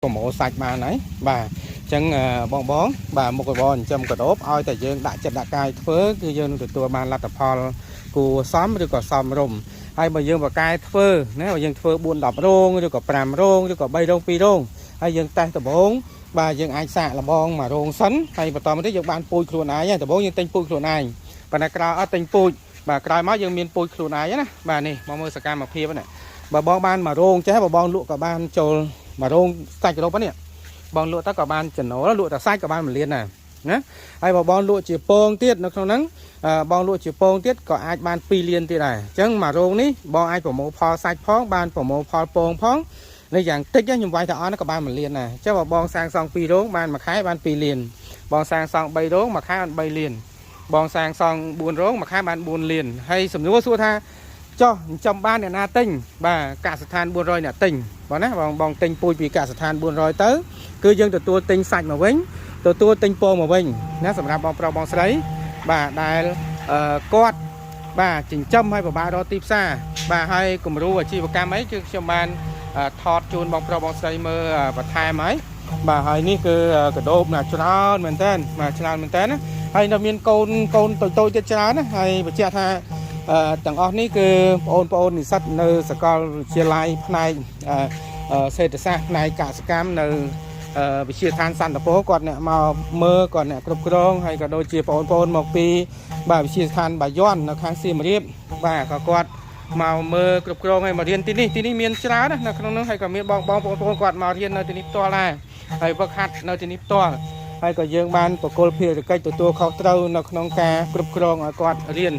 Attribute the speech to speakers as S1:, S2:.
S1: ប្រមូលសាច់បានហើយបាទអញ្ចឹងបងបងបាទមុខរបរចិញ្ចឹមកដូបឲ្យតែយើងដាក់ចិត្តដាក់កាយធ្វើគឺយើងនឹងទទួលបានលទ្ធផលគួរសមឬក៏សមរម្យហើយបើយើងបកកែធ្វើណាបើយើងធ្វើ4 10រោងឬក៏5រោងឬក៏3រោង2រោងហើយយើងតេស្តដំបូងបាទយើងអាចសាកល្បងមួយរោងសិនហើយបន្តមកទៀតយើងបានពូជខ្លួនឯងហើយដំបូងយើងទិញពូជខ្លួនឯងប៉ុន្តែក្រោយអត់ទិញពូជបាទក្រោយមកយើងមានពូជខ្លួនឯងណាបាទនេះមកមើលសកម្មភាពណាបើបងបានមួយរោងចេះបើបងលក់ក៏បានចូលមួយរោងសាច់ក្រោបនេះបងលក់ទៅក៏បានចំណូលលក់តែសាច់ក៏បាន1លានដែរណាហើយបើបងលក់ជាពងទៀតនៅក្នុងហ្នឹងបងលក់ជាពងទៀតក៏អាចបាន2លានទៀតដែរអញ្ចឹងមួយរោងនេះបងអាចប្រមូលផលសាច់ផងបានប្រមូលផលពងផងនេះយ៉ាងតិចខ្ញុំវាយថាអស់ក៏បាន1លានដែរអញ្ចឹងបើបងសាងសង់2រោងបានមួយខែបាន2លានបងសាងសង់3រោងមួយខែបាន3លានបងសាងសង់4រោងមួយខែបាន4លានហើយសំណួរសួរថាចុះចិញ្ចឹមបានអ្នកណាទិញបាទកសិដ្ឋាន400អ្នកទិញបងណាបងបងទិញពូជពីកសិដ្ឋាន400ទៅគឺយើងទទួលទិញសាច់មកវិញទទួលទិញពងមកវិញណាសម្រាប់បងប្រុសបងស្រីបាទដែលគាត់បាទចិញ្ចឹមឲ្យពិបាករកទីផ្សារបាទហើយគំរូអាជីវកម្មអីគឺខ្ញុំបានថតជូនបងប្រុសបងស្រីមើលបន្ថែមហើយបាទហើយនេះគឺកដូបណាច្រើនមែនតើបាទច្រើនមែនតើណាហើយនៅមានកូនកូនតូចៗទៀតច្រើនណាហើយបញ្ជាក់ថាទាំងអស់នេះគឺបងប្អូននិស្សិតនៅសាកលវិទ្យាល័យផ្នែកសេដ្ឋសាស្ត្រផ្នែកកសិកម្មនៅវិទ្យាស្ថានសន្តិពលគាត់អ្នកមកមើលគាត់អ្នកគ្រប់គ្រងហើយក៏ដូចជាបងប្អូនមកពីបាទវិទ្យាស្ថានបាយ័ននៅខាងសៀមរាបបាទក៏គាត់មកមើលគ្រប់គ្រងហើយមករៀនទីនេះទីនេះមានច្រើនណាស់នៅក្នុងនោះហើយក៏មានបងបងប្អូនគាត់មករៀននៅទីនេះផ្ទាល់ដែរហើយវឹកហាត់នៅទីនេះផ្ទាល់ហើយក៏យើងបានប្រគល់ភារកិច្ចទទួលខុសត្រូវនៅក្នុងការគ្រប់គ្រងឲ្យគាត់រៀន